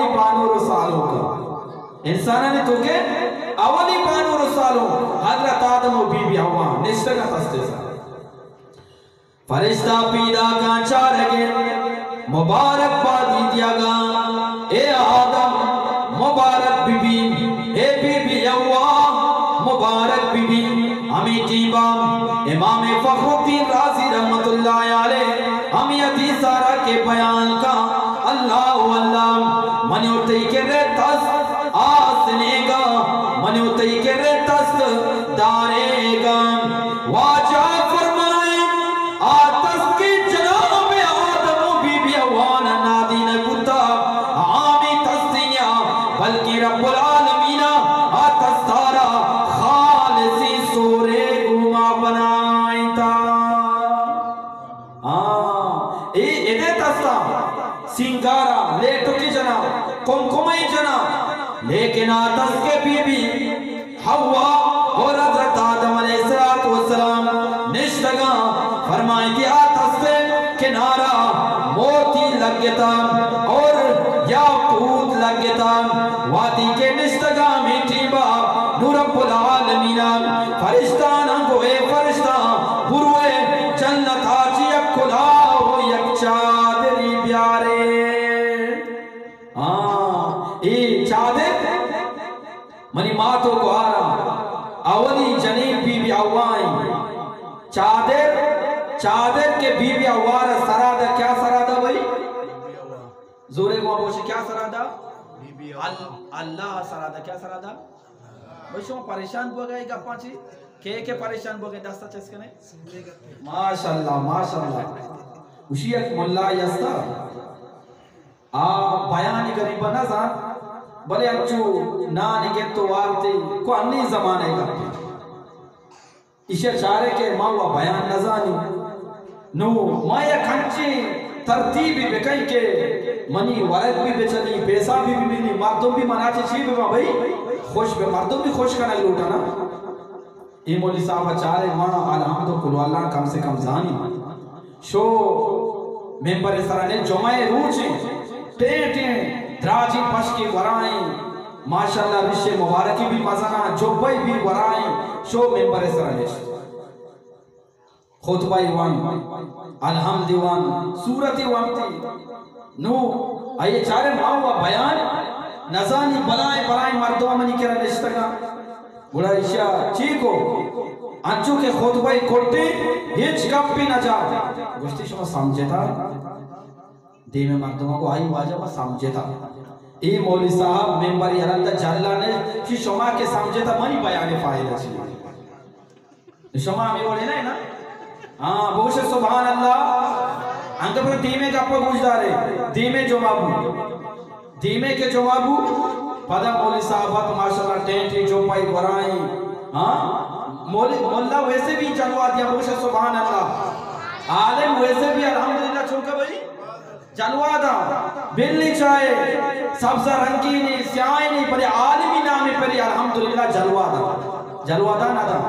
بانور و سالونک۔ انسانانی توکا اولی بانور و سالونک حضرت آدم و بی بی حوا نشتگ اَنت تستے سرا۔ فرشتہ پیداکاں چارگ ءَ مبارک بادی دیگ ءَ، اے آدم مبارک بہ بی، اے بی بی حوا مبارک بہ بی۔ ہمے ٹیما امام فخر الدین رازی رحمت اللہ علیہ ہمے حدیث ءَ را کہ بیان کاں، اللہ، اللہ، منی و تئی کرا تست آسنیگا، منی و تئی کرا تست داریگا۔ واجہ فرمائیں، آ تست کہ جناب آدم و بی بی حوا ءَ نادینہ بوتا، عامی تستے نیا، بلکہ رب العالمین ءَ آ تست ءَ را خالصیں سورے گوما بنائینتا۔ ہاں، اے ادے تستا سینگارا لیٹکی جنا، کمکمئی جنا، لیکن آ تست کہ بی بی حوا اور حضرت آدم علیہ الصلوۃ والسلام نشتگاں، فرمائیں کہ آ تست کنارا موتی لگتا اور یاقوت لگتا۔ وہدی کہ نشتگاں ہمے ٹیما، نو رب العالمین فرشتاناں گو، اے فرشتاں، بروئے جنت ءَ چہ یک کلاہ و یک چادری بیارے۔ ہاں، اے چادر منی مات و گوہاراں، اولی جنین بی بی حوا ایں۔ چادر، چادر کہ بی بی حوا ءَ را سرا دا، کیا سرا دا بھائی؟ زورے گوا بوشے، کیا سرا دا؟ ال-، اللہ سرا دا۔ کیا سرا دا؟ بھائی شما پریشان بوگا اے گپاں چی؟ کے کے پریشان بوگے دستا چست کنے؟ ماشاءاللہ، ماشاءاللہ۔ اشی یک ملا ہستا۔ آ بیانی غریبا نہ زانت، بلے انچو نانی گپت و وارتی، کوہنیں زمانہ ءِ گپے۔ ایشی ءَ چارے کہ ما وا بیان نہ زانی۔ نو ما یک انچیں ترتیبے بکئیں کہ منی ورگ بھی بچلی، پیسہ بھی بملی، مردم بھی منا چہ چی ببا بھئی، خوش بہ، مردم بھی خوش کنگ لوٹا نا۔ اے مولوی صاحب ءَ چارے، ما الحمد و قل ہو اللہ کم سے کم زانی۔ شو ممبر سرا نے، جمعہ روچ ایں، ٹیں ٹیں دراجیں پشکے گورائیں، ماشاءاللہ ریشے مبارکی بھی مزنا، جبئی بھی گورائیں، شو ممبر سرا نشت۔ خطبہ ئی وان، الحمد ئی وان، سورت ئی وانتی۔ نو آئی چارے ما وا بیان نزانی، بلائیں بلائیں مردم منی کرا نشتگاں۔ گڑا ایشا چی کو؟ انچو کہ خطبہ ئی کٹے، ہچ گپے نہ جا۔ گوشتی، شما سمجھتا؟ دیمے مردم کو آئی، واجہ ما سمجھتا۔ اے مولوی صاحب ممبر ئی رندا جھلا نے، چی شما کہ سمجھتا منی بیان فائدہ چی؟ شما ہمے وڑے نہ نا؟ ہاں، بگوش سبحان اللہ۔ انگہ پر دیمے گپا گوش دارے، دیمے جمعہ بو۔ دیمے کہ جمعہ بو، پدا مولوی صاحب ات، ماشاءاللہ، ٹینٹی جمعہ ئی گورائیں۔ ہاں، مولوی، ملا ویسے بھی جلوہ دیا، بگوش سبحان اللہ۔ عالم ویسے بھی الحمدللہ، چونکہ بھائی، جلوہ دا، بلی چاہے سبز رنگی نی، سیاہ نی، بلے عالمی نامے پری الحمدللہ جلوہ دا۔ جلوہ دا نہ دا۔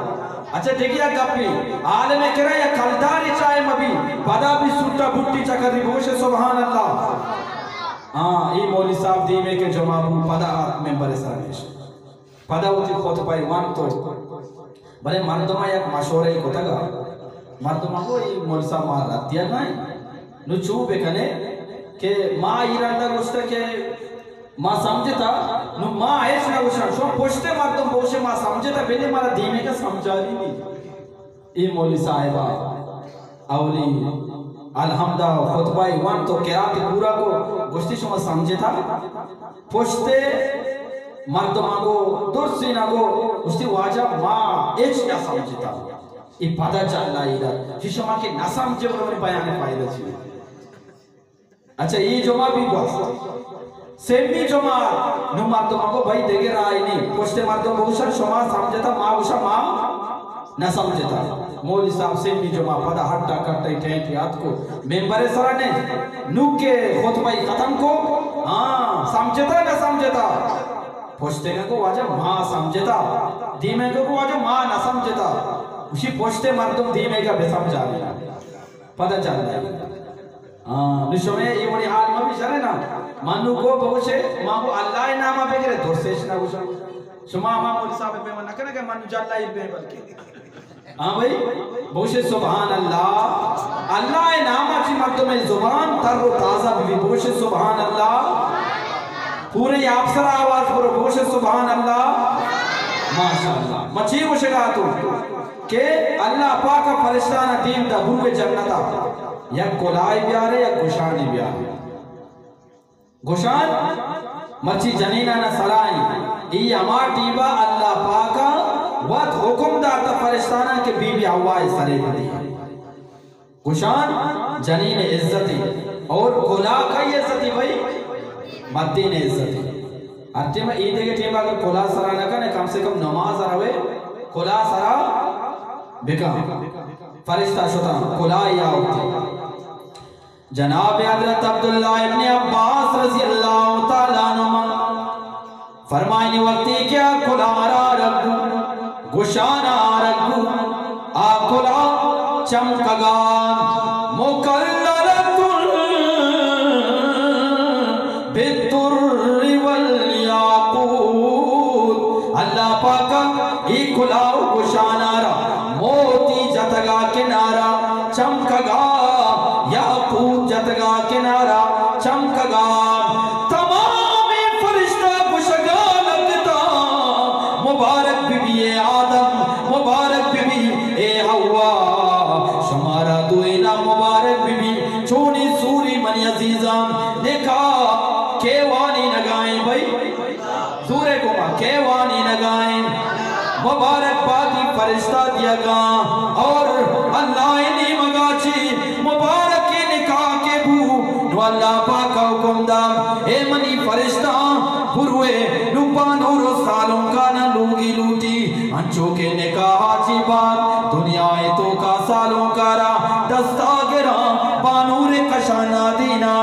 اچھا، دگہ یک گپے، عالم کرا یا کلدارے چاہے مبی، پدا بھی سوٹا بوٹی چکری، بگوش سبحان اللہ۔ ہاں، اے مولوی صاحب دیمے کہ جمعہ بو، پدا آت ممبر سرا نشت۔ پدا وتی خطبہ ئی وانت و بلے مردماں یک مشورہ ئی کتگ ءَ۔ مردماں گو، اے مولوی صاحب ما رد دیگ ءَ ایں۔ نو چو بکنے کہ ما ای رندا گوشتہ کہ ما سمجھتا، نو ما ہچ نہ گوشاں۔ شما پشتے مردم بوشے ما سمجھتا، بلے مارا دیمے کا سمجھاری نی۔ اے مولوی صاحبا اولی الحمدا خطبہ ئی وانت و قرات پورا کو، گوشتی، شما سمجھتا؟ پشتے مردماں گو، درسینا گو، گوشتی، واجہ ما ہچ نہ سمجھتا۔ اے پدا جھلا ئی دا، چی شما کہ نہ سمجھے، گڑا منی بیان فائدہ چی؟ اچھا، اے جمعہ بھی گوست۔ سیمی جمعہ، نو مردم گو، بھائی، دگہ راہے نی۔ پشتے مردم بگوشن، شما سمجھتا، ما گوشا، ما نہ سمجھتا۔ مولوی صاحب سیمی جمعہ پدا ہٹا کٹے ٹینٹی آتکو ممبر سرا نے، نو کہ خطبہ ئی ختم کو، ہاں، سمجھتا نہ سمجھتا؟ پشتے گو، واجہ ما سمجھتا۔ دیمے گو، واجہ ما نہ سمجھتا۔ اشی پشتے مردم دیمے گا بہ سمجھا۔ پدا جھلا ئی۔ ہاں، نو شمے اے وڑی حال ما بھی شرے نا۔ منو کو بگوشے، ما کو اللہ نام بگرے، درسیش نہ گوشا۔ شما ہما مولوی صاحب بے من نہ کرے کہ منو جل ای بے بلکہ۔ ہاں بھائی، بگوشے سبحان اللہ۔ اللہ نام چی مردم زبان تر و تازہ بھی، بگوشے سبحان اللہ۔ پورے آپ سر آواز برو، بگوشے سبحان اللہ۔ ماشاءاللہ۔ مچی گوشگا تو کہ اللہ پاک فرشتہ نا دیم دا بروے جنتا۔ یک کلاہی بیارے، یک گشانی بیارے۔ گشان مرچی جنینانا سرائیں۔ ای ہما ٹیبا اللہ پاکا وت حکم داتا فرشتانا کہ بی بی حوا سرے بدی۔ گشان جنین عزتی اور کلا کئی عزتی بھائی؟ مدین عزتی۔ ہر ٹیم عید کے ٹیم اگر کلا سرا نہ کنے، کم سے کم نماز روے کلا سرا بکن۔ فرشتہ شتا کلا یا ہوتی۔ جناب حضرت عبداللہ ابن عباس رضی اللہ تعالی عنہما فرمائنی، وقتی کہ آ کلا را رگو، گشان آ رگو، آ کلا چمکگا، مکللۃ بالدر والیاقوت۔ اللہ پاکا ای کلا و گشانا را موتی جتگا کنارا چمکگا، یاقوت جتگا کنارا چمکگا۔ تمام فرشتہ گشگا لگتا، مبارک بی بی اے آدم، مبارک بی بی اے حوا، شمارا دوئینا مبارک بی بی۔ چونی سوری منی عزیزان، نکاح کیوانی نگائیں بھائی؟ سورہ گما کیوانی نگائیں، مبارک بادی فرشتہ دیگا اور اللہ نیمگا چی مبارک نکاح کے بو۔ نو اللہ پاک حکم دا، اے منی فرشتہ، بروے نو بانور و سالونکانا لوگی لوٹی۔ انچو کہ نکاح چی بعد دنیا توکا سالونکارا دستا گراں، بانور کشانا دینا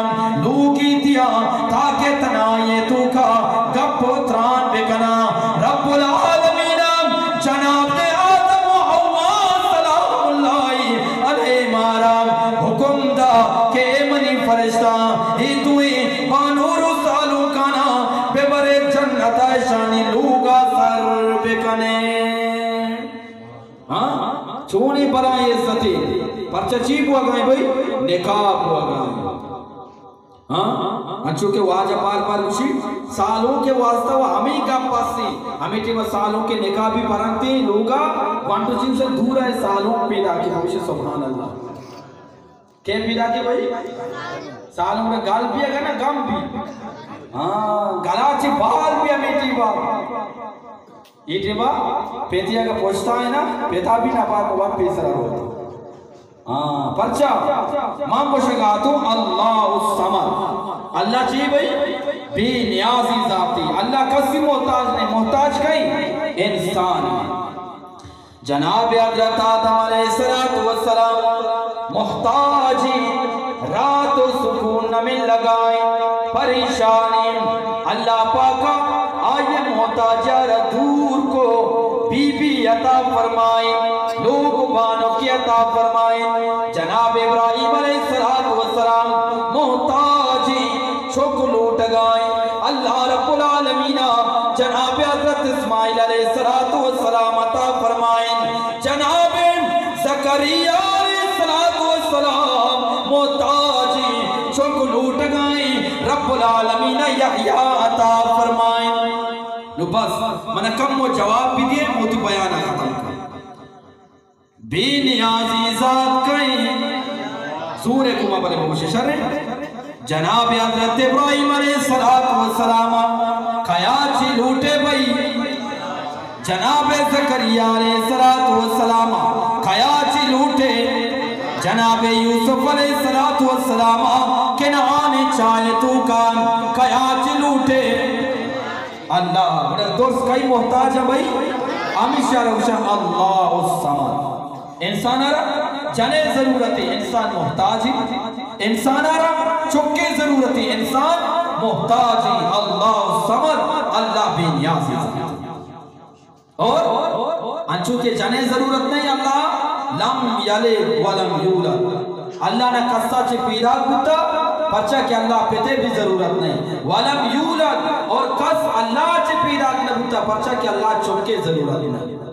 لوگی دیا، تاکہ تنائے توکا گپ و تران بکنا۔ رب العالمین جناب آدم و حوا سلام اللہ علیہ مارا حکم دا کہ اے منی فرشتہ، اے دوئیں بانور و سالونکانا ببرے جنتا، اشانی لوگا سر بکنے۔ ہاں؟ چونی بلاہیں عزتے۔ پرچہ چی بوگائیں بھئی؟ نکاح بوگائیں۔ ہاں؟ انچو کہ واجہ بار بار گوشی، سالونک واسطہ و ہمیں گپ ہستی۔ ہمیں ٹیم سالونک نکاح بھی پرنتی، لوگا گونڈو چیز سے دور ہے، سالونک پیدا کی، بگوشے سبحان اللہ۔ کئے پیدا کے بھئی؟ سالونک گل بھی اگر نا گم بھی۔ ہاں، گلا چی بال بھی ہمیں ٹیبا۔ اے ٹیبا پیتی اگر پوچھتا ہے نا، پیتا بھی نہ پاک وقت پیسرا ہوتا۔ ہاں، پرچا؟ من گوشگا تو اللہ الصمد۔ اللہ چی بھئی؟ بے نیازی ذاتی۔ اللہ کسی محتاج نہیں، محتاج کئی؟ انسان۔ جناب حضرت آدم علیہ الصلوۃ والسلام محتاجی، رات و سکون نہ ملگائیں، پریشانی۔ اللہ پاکا آئی محتاجہ را دور کو، بی بی عطا فرمائیں، لوگ بانکی عطا فرمائیں۔ جناب ابراہیم علیہ الصلوۃ والسلام محتاجی، چک لوٹگائیں۔ اللہ رب العالمین جناب حضرت اسماعیل علیہ الصلوۃ والسلام عطا فرمائیں۔ جناب زکریا علیہ الصلوۃ والسلام محتاجی، چک لوٹگائیں۔ رب العالمین یحییٰ عطا فرمائیں۔ نو بس، من کم و جواب بھی دیے، موتی بیان ختم کر۔ بے نیازی ذات کئیں؟ سورہ کو ما بلے بگوش شر۔ جناب حضرت ابراہیم علیہ الصلوۃ والسلام کیا چی لوٹے بھئی؟ جناب زکریا علیہ الصلوۃ والسلام کیا چی لوٹے؟ جناب یوسف علیہ الصلوۃ والسلام کنعان چائے توکا کیا چی لوٹے؟ اللہ۔ گڑا درست کئی محتاج ہے بھئی؟ ہمیشہ روشن اللہ الصمد۔ انسان را جنے ضرورت ہے، انسان محتاج ہے۔ انسان را چکے ضرورت ہے، انسان محتاج ہے۔ اللہ الصمد، اللہ بے نیاز ہے۔ اور انچو کہ جنے ضرورت نہیں، اللہ لم یلد ولم یولد۔ اللہ نہ کسا چہ پیداک بوتا، پرچا کہ اللہ پتے بھی ضرورت نہیں۔ ولم یولد، اور کس اللہ چہ پیداک نہ بوتا، پرچا کہ اللہ چکے ضرورت نہیں۔